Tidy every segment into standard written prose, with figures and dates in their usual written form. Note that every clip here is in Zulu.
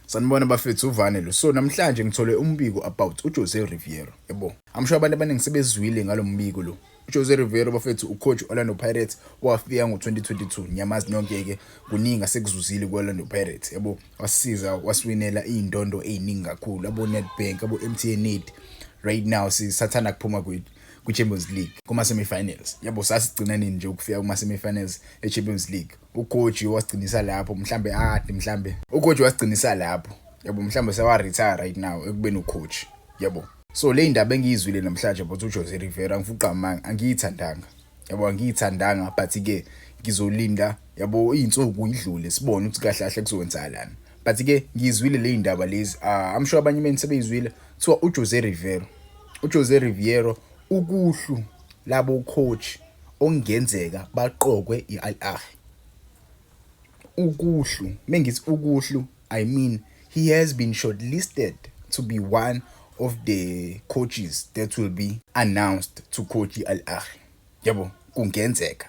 Sanibona bafethu, uvane lo. So namhlanje ngithole umbiko about uJose Riveiro. Yabo. I'm sure abantu abaningi sebezwile ngalo mbiko lo. UJose Riveiro, bafethu, ucoach Orlando Pirates wafika ngo-2022. Niyamazi nonke ke, kuningi asekuzuzile ku-Orlando Pirates. Yabo, wasisiza wasiwinela izindondo eziningi kakhulu, abo Nedbank, abo MTN 8. Right now sisathanda kuphuma kwi-Champions League kuma-semi-finals. Yabo, sasigcina nini nje ukufika kuma-semi-finals e-Champions League? Ucoach wasigcinisa lapho, mhlambe ade mhlambe ucoach wasigcinisa lapho. Yabo, mhlambe sewa retire right now ekubeni ucoach. Yabo, so le indaba engiyizwile namhlanje about uJose Riveiro, angifuqa amanga, angiyithandanga. Yabo, angiyithandanga, but ke ngizolinda, yabo, izinsuku idlule, sibone ukuthi kahle kahle kuzokwenzakalani. But ke ngiyizwile le indaba lezi. I'm sure abanye benu sebeyizwile. Kuthiwa uJose Riveiro ukuhlu labo coach okungenzeka baqokwe iAl Ahly. Ukuhlu, mengithi ukuhlu, I mean he has been shortlisted to be one of the coaches that will be announced to coach iAl Ahly. Yabo, kungenzeka.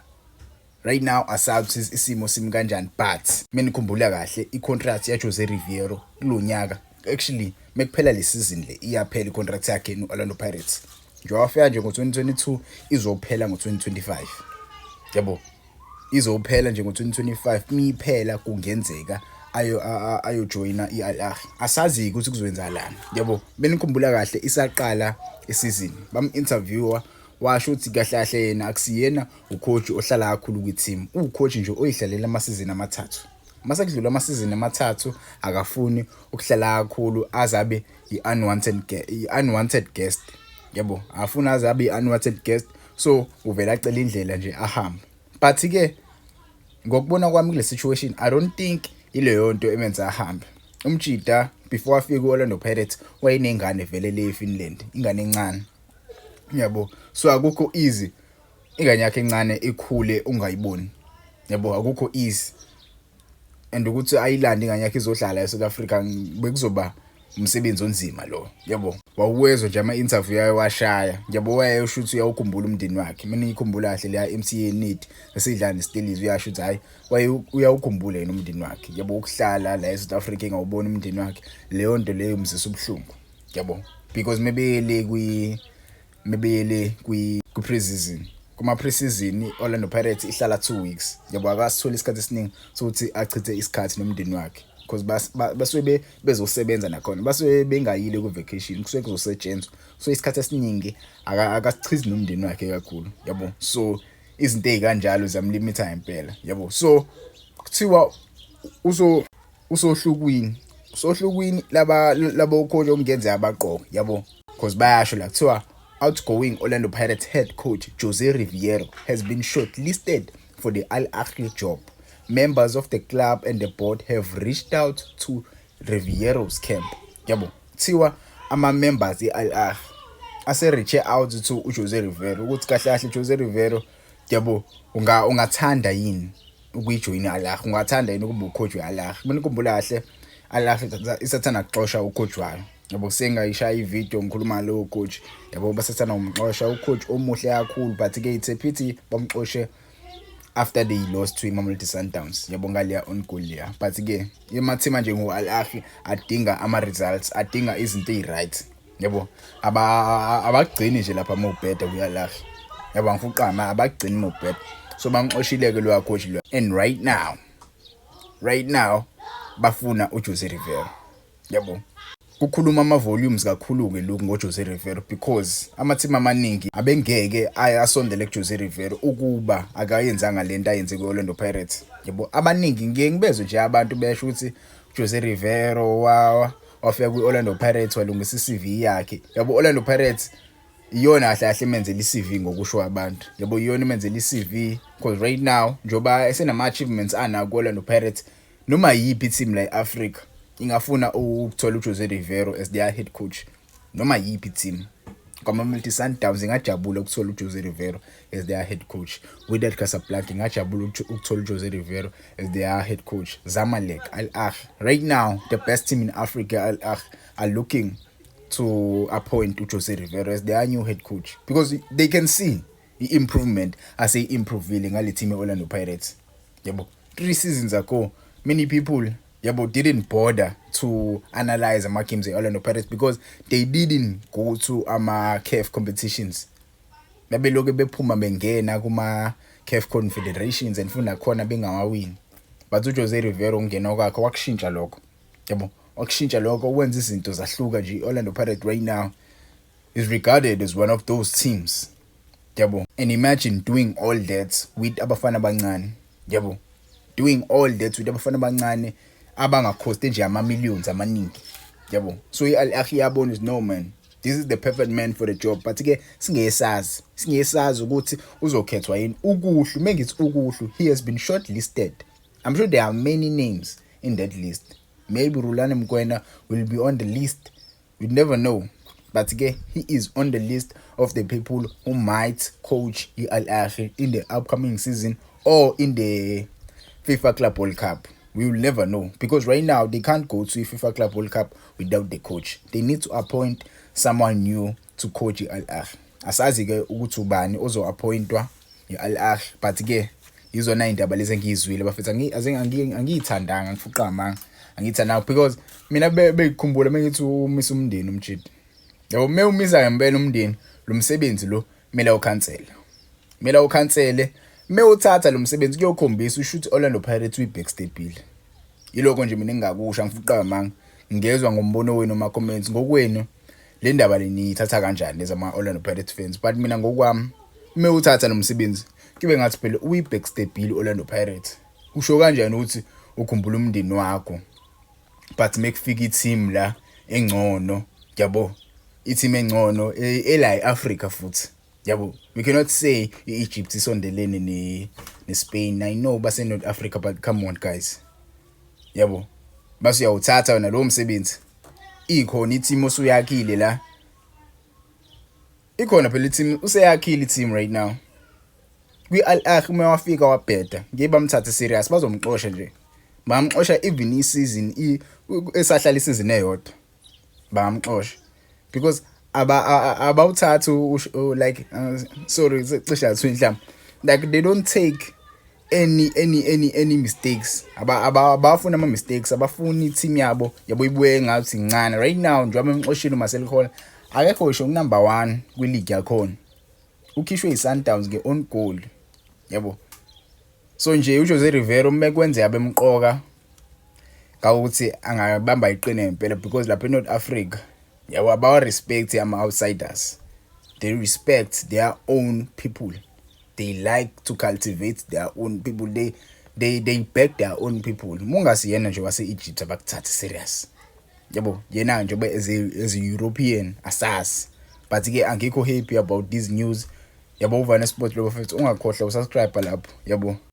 Right now asazi isimo simi kanjani, but menikhumbula kahle, icontract ya Jose Riveiro kulonyaka, actually mekuphela le season le, iyaphela icontract yakhe no-Orlando Pirates. Njengoba wafika nje ngo-2022, izophela ngo-2025. Yabo, izophela nje ngo-2025. Miphela, kungenzeka ayo ayojoyina i-Al Ahly. Asazi ukuthi kuzowenzakalani. Yabo, benikhumbula kahle, isaqala isizini bam-interviewer, washo ukuthi kahle kahle yena akusiyena ucoach ohlala kakhulu kwi-team, ucoach nje oyihlalela amasizini 3. Mase kudlula amasizini 3, akafuni ukuhlala kakhulu azabe i-unwanted guest. Yabo, afuna azabe i-unwanted guest, so uvela acela indlela nje ahambe. But ke ngokubona kwami kule situation, I don't think ileyo nto emenza ahambe umjida. Before afike ku-Orlando Pirates wayenengane vele le eFinland, ingane encane, yabo. So akukho easy ingane yakhe encane ikhule ungayiboni. Yabo, akukho easy, and ukuthi ayilande ingane yakhe izohlala eSouth Africa bekuzoba umsebenzi onzima lo. Yabo, wawuwezwa nje ama-interview yayo washaya. Yabo, wayesho ukuthi uyawukhumbula umndeni wakhe. Mina ngikhumbula kahle leya MTN 8 esidlala neStellies, uyasho ukuthi hayi, uyawukhumbula yena umndeni wakhe. Yabo, ukuhlala la eSouth Africa engawuboni umndeni wakhe, leyo nto leyo imzisa ubuhlungu. Yabo, because maybe le kwi maybe le kwi pre-season, kuma pre-season Orlando Pirates ihlala 2 weeks. Yabo, akasithola isikhathi esiningi sokuthi achithe isikhathi nomndeni wakhe because basuke bezosebenza nakhona, basuke bengayile ku vacation, kusuke kuzosetshenzwa. So isikhathi esiningi akasichizi nomndeni wakhe kakhulu. Yabo, so izinto ezikanjalo ziyamlimitha impela. Yabo, so kuthiwa usohlukwini laba labo coach okungenzeka abaqoke. Yabo, because bayasho la, kuthiwa outgoing Orlando Pirates head coach Jose Riveiro has been shortlisted for the Al Ahly job. Members of the club and the board have reached out to Riveiro's camp. Yabo, kuthiwa ama members e-Al Ahly ase reach out to uJose Riveiro ukuthi kahle kahle, Jose Riveiro, yabo, ungathanda yini ukuyijoyina Al Ahly? Ungathanda yini ukuba ucoach we-Al Ahly? Mina ngikhumbula kahle, Al Ahly isathanda kuxosha ucoach wayo. Yabo, sengayishaya ivideo ngikhuluma ngalowo coach. Yabo, basathanda umxosha ucoach omuhle kakhulu, but ke it's a pity bamxoshe after they lost to iMamelodi Sundowns, yabo, ngaleya own goal leya. But ke emathima nje ngo Al Ahly adinga ama results, adinga izinto eziright. Yabo, abagcini nje lapha mawubheda ku Al Ahly. Yabo, ngifuqama, abagcini mawubheda. So bamxoshile ke lo coach lo, and right now bafuna uJose Riveiro. Yabo, kukhuluma ama-volumes kakhulu-ke lokhu ngoJose Riveiro because amathimi amaningi abengeke asondele kuJose Riveiro ukuba akayenzanga lento ayenze ku-Orlando Pirates. Yabo, abaningi ngiye ngibezwe nje abantu besho ukuthi Jose Riveiro wafika kwi-Orlando Pirates walungisa i-CV yakhe. Yabo, Orlando Pirates iyona kahle kahle emenzela i-CV ngokusho abantu. Yabo, iyona emenzela i-CV because right now njengoba esenama-achievements anawo ku-Orlando Pirates, noma yiphi i-team la e-Africa ingafuna ukuthola uJose Riveiro as their head coach. Noma yiphi team, kwaMamelodi Sundowns ingajabula ukuthola uJose Riveiro as their head coach, Wydad Casablanca ingajabula ukuthola uJose Riveiro as their head coach, Zamalek, Al Ahly. Right now the best team in Africa, Al Ahly, are looking to appoint uJose Riveiro as their new head coach because they can see i-improvement aseyi-improvile ngale team e-Orlando Pirates. Yabo, 3 seasons ago many people yabo, didn't bother to analyze ama games e-Orlando Pirates because they didn't go to ama CAF competitions. Babelokhu bephuma bengena kuma CAF Confederations and futhi nakhona bengawawini. But uJose Rivero ungena kwakhe wakushintsha lokho, yabo, wakushintsha lokho, wenza izinto zahluka nje. I-Orlando Pirates right now is regarded as one of those teams, yabo. And imagine doing all that with abafana abancane, yabo, doing all that with abafana abancane abangakhosti nje ama millions amaningi, yabo. So i-Al Ahly yabona is, no man, this is the perfect man for the job. But ke singesazi ukuthi uzokhethwa yini ukuhlu. Mengithi ukuhlu, he has been shortlisted. I'm sure there are many names in that list. Maybe Rulani Mokwena will be on the list, we never know. But ke he is on the list of the people who might coach i-Al Ahly in the upcoming season or in the FIFA Club World Cup. We will never know because right now they can't go to FIFA Club World Cup without the coach. They need to appoint someone new to coach i-Al Ahly. Asazi ke ukuthi ubani ozo-appointwa i-Al Ahly, but ke izona indaba lezi engiyizwile, bafethu. Angiyithandanga, ngifuqa amanga, angiyithandanga because mina bengikhumbula mengithi umisa umndeni umjidi, yabo. Uma umisa ngempela umndeni, lo msebenzi lo kumele ukhansele, kumele ukhansele. Uma uthatha lo msebenzi kuyokhombisa usho ukuthi Orlando Pirates uyi-backstabile. Yilokho nje mina engingakusho, angifuqa amanga. Ngezwa ngombono wenu ama-comments ngokwenu, le ndaba le niyithatha kanjani lezi ama-Orlando Pirates fans? But mina ngokwami, uma uthatha lo msebenzi kube ngathi phela uyi-backstabile Orlando Pirates. Usho kanjani ukuthi ukhumbula umndeni wakho, but mekufika i-team la engcono, yabo, i-team engcono ela e-Africa futhi, yabo? We cannot say i-Egypt isondelene ne-Spain. I know base North Africa, but come on guys, yabo, base uyawuthatha wena lo msebenzi, ikhona i-team osuyakhile la, ikhona phela i-team, useyakhile i-team right now kwi-Al Ahly. Uma wafika wabheda, ngeke bamthathe serious, bazomxosha nje, bamxosha even i-season esahlala isizini eyodwa, bamxosha because aba abawuthatha like, sorry, cishe athiwa inhlamba, like they don't take any mistakes. Abafuna ama mistakes, abafuni i-team yabo, yabo, ibuye ngathi incane. Right now njengoba emxoshile uMarcel Koller, akekho ngisho number 1 kwi-league yakhona, ukhishwe i-Sundowns nge-own goal, yabo. So nje uJose Rivero uma kwenzeka bemqoka ngawukuthi angabamba iqine ngempela because lapha eNorth Africa, yabo, abawa respect ama outsiders. They respect their own people. They like to cultivate their own people. They back their own people. Mungasiyena nje wase-Egypt, abakuthathe serious, yabo. Yena nje as a European, asazi, but ke angikho happy about this news, yabo. Uvane Sport lo, bafethu, ungakhohlwa usubscribe lapho, yabo.